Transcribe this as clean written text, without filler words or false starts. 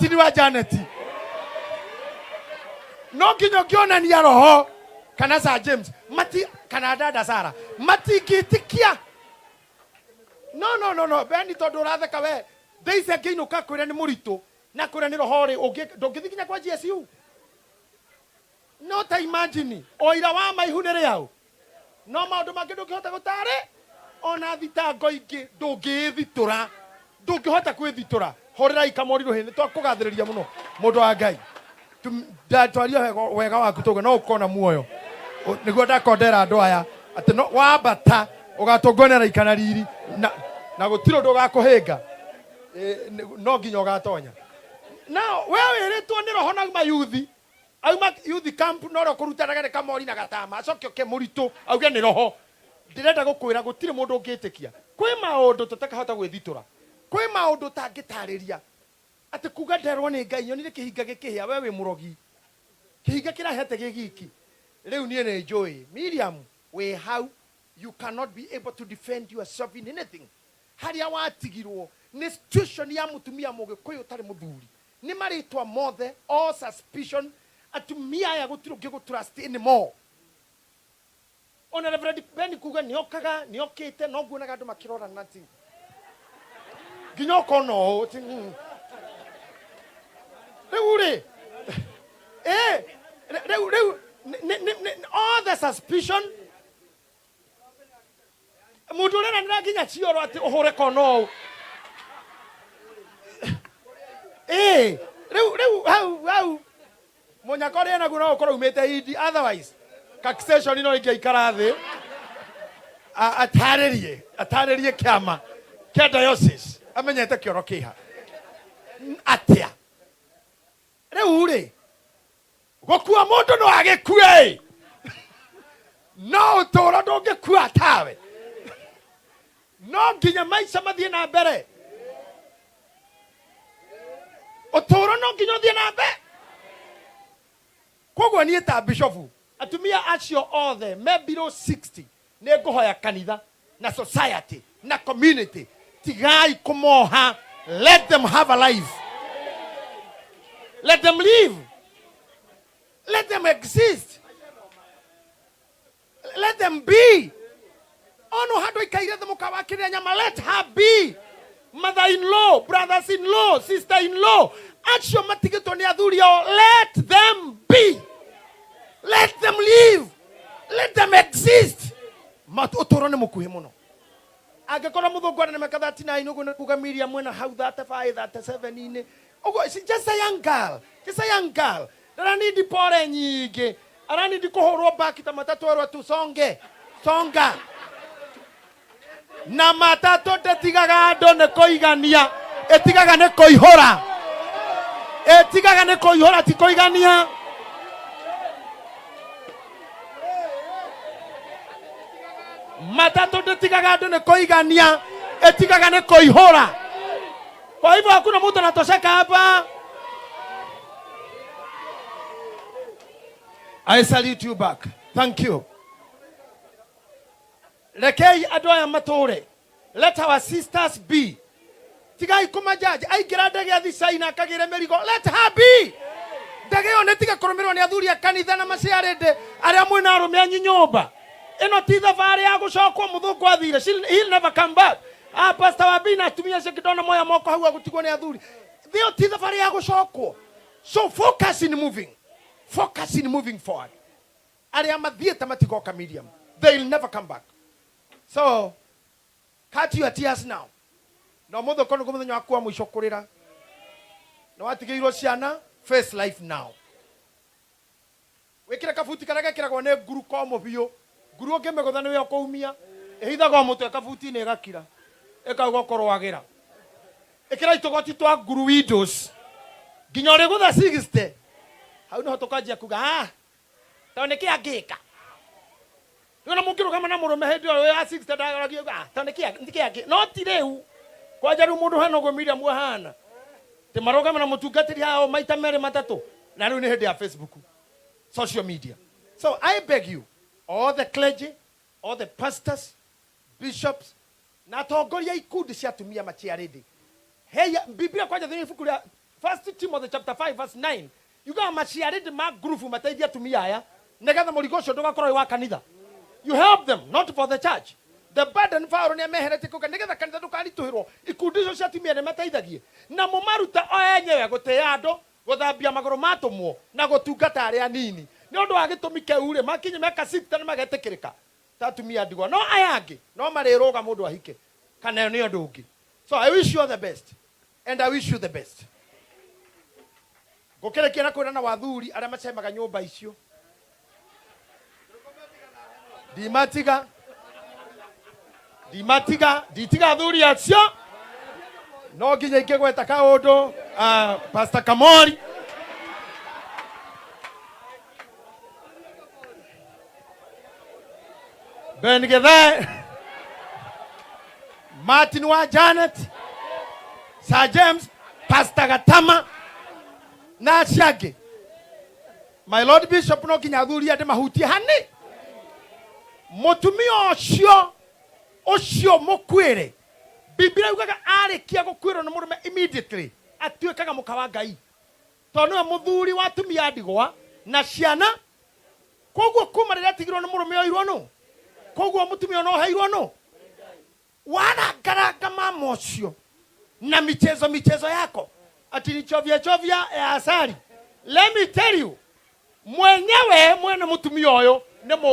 Martin wa Janet. No nginya ũngĩonania roho kana Sir James mati kana dada Sara matingĩtĩkia. No no no no Beni, tondũ ũratheka we Daisy angĩinũka kwĩre nĩ mũritũ na kwĩre nĩ roho rĩ, ndũngĩthiĩ nginya kwa GSU. No ta imagine ũira wa ma ihu nĩ rĩaũ, no maũndũ mangĩ ndũngĩhota gũtarĩ ona thitango ingĩ ndũngĩĩthitũra, ndũngĩhota kwĩthitũra. Hũrĩrai kamori rũhĩ, nĩ twakũgathĩrĩria mũno mũndũ wa Ngai. Twaria wega waku tũge no ũkona muoyo. Nĩguo ndakondera andũ aya atĩ no wambata ũgatũngwo nĩ araika na riri na gũtirĩ ũndũ ũgakũhĩnga. No nginya ũgatonya. Now we wĩrĩtwo nĩ roho na mayuthi auma youth camp no rĩo kũrutanaga nĩ kamori na gatama acoke oke mũritũ auge nĩ roho. Ndĩrenda gũkwĩra gũtirĩ mũndũ ũngĩtĩkia. Kwĩ maũndũ tũtakahota gwĩthitũra, kwĩ maũndũ ũtangĩtarĩria atĩ kuga nderwo nĩ Ngai nyonire kĩhinga gĩkĩhĩa, we wĩ mũrogi. Kĩhinga kĩrahĩa atĩa gĩ giki? Rĩu niĩ nĩ njũĩ Miriam wĩ hau, you cannot be able to defend yourself in anything. Harĩa watigirwo nĩ situation ya mũtumia mũgĩkũyũ ũtarĩ mũthuri, nĩ marĩtwa mothe, all suspicion, atumia aya gũtirĩ ũngĩ gũ trust anymore. Ona Reverend Ben kuga nĩokaga, nĩokĩte, no nguonaga andũ makĩrorana ti nginya ũkona ũũ ti. Rĩu rĩ, rĩu all the suspicion, mũndũ ũreranĩra nginya cioro atĩ ũhũre kona ũũ. Rĩu hau mũnyaka ũrĩa naguo no ũkorwo umĩte Indi, otherwise taxation no ingĩikara thĩ atarĩrie kĩama kĩa diocese amenyete kĩoro kĩha atĩa. Rĩu rĩ, gũkua mũndũ no agĩkue, no ũtũũro ndũngĩkua tawe. No nginya maica mathiĩ na mbere, ũtũũro no nginya ũthiĩ na mbere. Koguo niĩ ta bishofu, atumia acio othe me below 60, nĩ ngũhoya kanitha na society na community, tigai kũmoha. Let them have a life, let them live, let them exist, let them be. Ono handũ aikaire thĩ mũkawa akĩrĩa nyama, let her be. Mother in law, brothers in law, sister in law acio matigĩtwo nĩ athuri ao, let them be, let them live, let them exist. Ũtũũro nĩ mũkuhĩ mũno. Angĩkorwo mũthũngũ arĩ na mĩaka 39 ũguo nĩ kuga Miriam mwena hau 35 37-inĩ ũguo, she just a young girl, just a young girl. Ndaranindi pore nyingĩ, aranindi kũhũrwo baki ta matatũ erwo tusonge songa na matatũ. Ndĩtigaga andũ nĩ kũigania, ĩtigaga nĩ kũihũra, ĩtigaga nĩ kũihũra, ti kũigania. Matatũ ndĩtigaga andũ nĩ kũigania, ĩtigaga nĩ kũihũra. Kwa hivyo hakuna mtu anatosheka hapa. I salute you back. Thank you. Rekei andũ aya matũre. Let our sisters be. Tigai kũmajaji. Aingĩra ndege athi China akagĩre mĩrigo. Let her be. Ndege ĩyo nĩ tiga kũrũmĩrĩrwo nĩ athuri a kanitha na maciarĩndĩ arĩa mwĩna arũme anyu nyũmba. Ĩno ti thabarĩ ya gũcokwo. Mũthũngũ athire. He'll never come back. Ah, Pastor wa na atumia acio ngĩndona moya moko hau agũtigwo nĩ athuri. Ĩyo ti thabarĩ ya gũcokwo. So focus in moving. Focus in moving forward. Arĩa mathiĩte matigoka, Miriam. They'll never come back. So cut your tears now. Na ũmũthĩ ũkorwo nĩguo mũthenya waku wa mũico kũrĩra. Na watigĩirwo ciana, face life now. Wĩkĩre kabuti karĩa gekĩragwo nĩ nguru komũ biũ. Nguru ũngĩmĩgũtha nĩwe ũkũumia. Ĩhithagwo mũtwe kabuti-inĩ ĩgakira. Ĩkauga ũkũrwagĩra. Ĩkĩra itũgoti twa nguru windows. Nginya ũrĩgũtha 60. Hau nĩho tũkanjia kuga, ah, tondũ nĩkĩ angĩka? Rĩu ona mũngĩrũgama na mũrũme hĩndĩ ĩyo ya 60 ndaroragia, ah, tondũ nĩkĩ angĩ? No ti rĩu. Kwanja rĩu mũndũ hana ũguo Miriam ahana. Tĩ marũgame na mũtungatĩri hao maita merĩ matatũ. Na rĩu nĩ hĩndĩ ya Facebook, social media. So I beg you, all the clergy, all the pastors, bishops, na atongoria ikundi cia atumia maciarĩndĩ. Hey, Biblia kwanja thĩinĩ ibuku rĩa First Timothy chapter 5 verse 9 yugaga maciarĩndĩ ma ngurubu mateithie atumia aya nĩgetha mũrigo ũcio ndũgakorwo wĩ wa kanitha. You help them, not for the church. The burden Paulo nĩ ameheretie kũu nĩgetha kanitha ndũkaritũhĩrwo. Ikundi icio cia atumia nĩ mateithagie na mũmarute o enyewe gũtĩĩa andũ, gũthambia magũrũ ma atũmwo na gũtungata arĩa anini. Nĩ ũndũ wa gĩtũmi kĩu-rĩ, makinye mĩaka 60 nĩ magetĩkĩrĩka ta atumia a ndigwa. No aya angĩ no marĩrũga mũndũ ahike kana nĩ ũndũ ũngĩ. So I wish you all the best and I wish you the best. Ngũkĩrĩkia na kwĩrana wa athuri arĩa macemaga nyũmba icio. Ndimatiga, ndimatiga, nditiga athuri acio. No nginya ingĩgweta kaũndũ, Pastor Kamori. Ben Gethae, Martin wa Janet, Sir James, Pastor Gatama na acio angĩ. My Lord Bishop, no nginya athuri aya ndĩmahutie hani. Mũtumia ũcio ũcio mũkuĩre, Biblia yugaga arĩkia gũkuĩrwo nĩ mũrũme immediately atuĩkaga mũka wa Ngai, tondũ nĩwe mũthuri wa atumia a ndigwa na ciana. Koguo kuma rĩrĩa atigirwo nĩ mũrũme oirwo nũ, koguo mũtumia no oheirwo nũ. Warangaranga mama ũcio na michezo michezo yako ati ni chovya chovya ya asali. Let me tell you, mwenyewe mwene mũtumia ũyũ nĩ mũndũ.